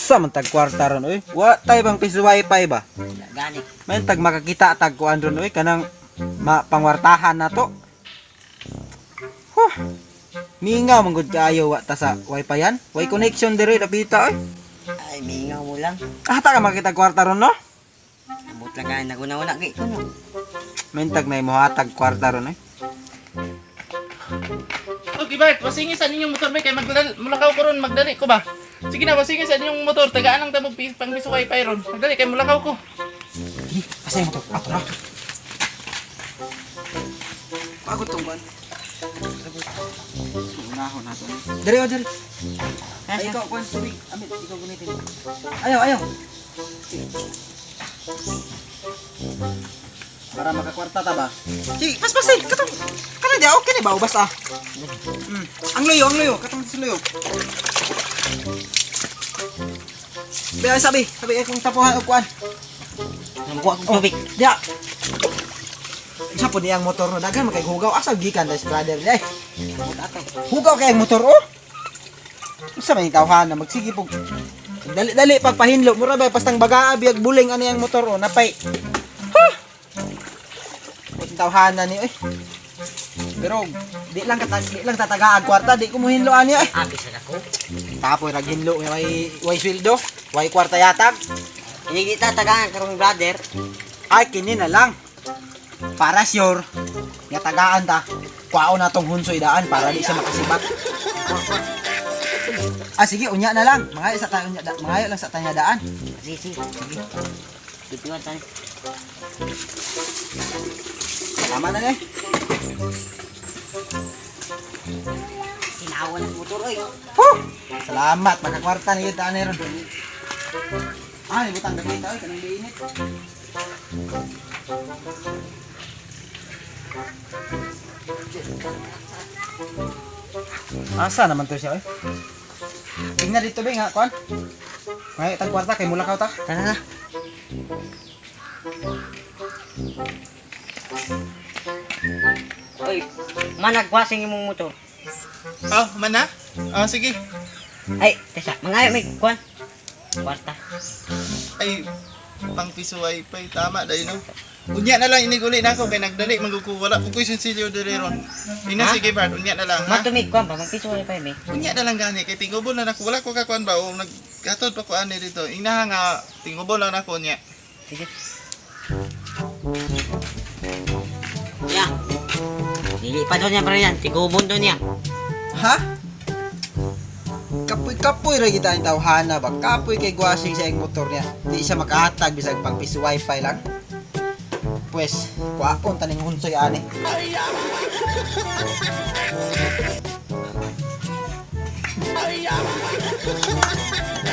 Asa man tag kwarta ron oy? Wa tay bang piso wifi ba? Wala gani. May tag makakita tag kuan ron oy kanang ma pangwartahan na to. Huh. Mingaw man gud kaayo wa ta sa wifi yan. Way connection dire dapita oy. Ay, mingaw mo lang. Ah, ta ka makita kwarta ron, no? Ambot lang kayo naguna-una gay ko no. May tag na imuhatag kwarta ron oy. Okay, Bart, wasingi sa ninyong motor ba kay magdali mulakaw ko ron, magdali ko ba? Sige na, wasingi sa ninyong motor, tagaan lang tamo pang piso wifi ron. Magdali kay mulakaw ko. Sige, asa yung motor? Ato ra. Pagod tong ban. Unahon na to. Dire oh, dire. Ay, ikaw, kuan tubig. Amit, ikaw gunitin. Ayaw, ayaw. Para makakwarta ta ba? Sige, paspasin. Katong, kanang di, okay ni ba? Ubas ah. Ang luyo, ang luyo. Katong sa luyo. Be, ay, sabi. Sabi, ay, kung tapuhan o kuan. Namukuha kong tubig. Diya. Sa po niyang motor no daghan man kay hugaw asa gikan dahil sa brother niya. Eh. Hugaw kay ang motor oh. Unsa man yung tawhana magsige pug dali-dali pagpahinlo mura ba pastang bagaa biyag buling ani ang motor oh napay. Ha. Put tawhana ni oy. Pero di lang tatagaag kwarta di ko mohinlo ani ay. Ah, bisa na ko. Tapoy rag hinlo nga way way sweldo, way kwarta yatag. Hindi kita tagaan karong brother. Ay, kini na lang. Para sure, nga tagaan ta. Kuwaon na tong hunsoy daan para di siya makasibat. Ah, sige, unya na lang. Mga isa tayo unya, mga lang sa tanya daan. Sige, sige. Sige. Tutuan tayo. Tama na eh. Sinawan ang motor oy. Huh! Salamat, makakwarta na yun daan ron. Ah, ibutang gamit oy, kanang diinit. Asa naman to siya oy? Tingnan dito be nga kuan. Ngay tag kwarta kay mulakaw ta. Tara na. Oy, managwasing imong motor. Oh, mana? Oh, sige. Ay, tesa, mangayo may kuan. Kwarta. Ay, pang piso wifi, tama dahil no. Unya na lang iniguli na ako kay nagdali maguko wala ko koy sinsilyo diri ron. Ina Ha? sige Bart, unya na lang ha. Matumig kuan ba magpiso wifi mi. Unya na lang gani kay tingubol na nako wala ko kakuan ba o naggatod pa ko ani dito. Ina nga tingubol na nako unya. Sige. Ya. Dili pa daw niya pre yan. Tigubon daw niya. Ha? Kapoy-kapoy ra kita ang tawhana ba? Kapoy kay gwasing sa iyang motor niya. Di siya makahatag bisag pang piso wifi lang. Pues, kuwaon taning hunsoy ani.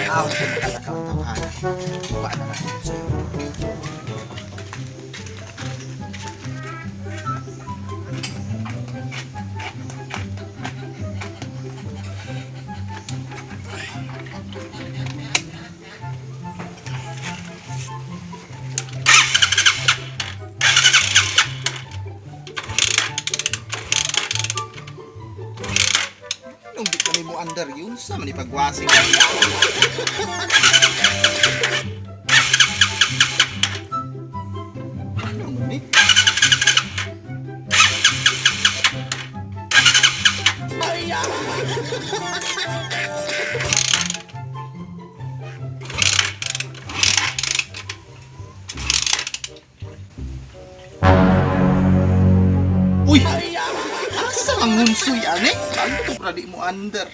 Aw, makalakaw ang tawhana. Kuha na lang hunsoy. Nung di kami mo under yun sa man ipagwasing. Ano man ni? Uy! Asa ang hunsoy ane? Kanto ra di mo under.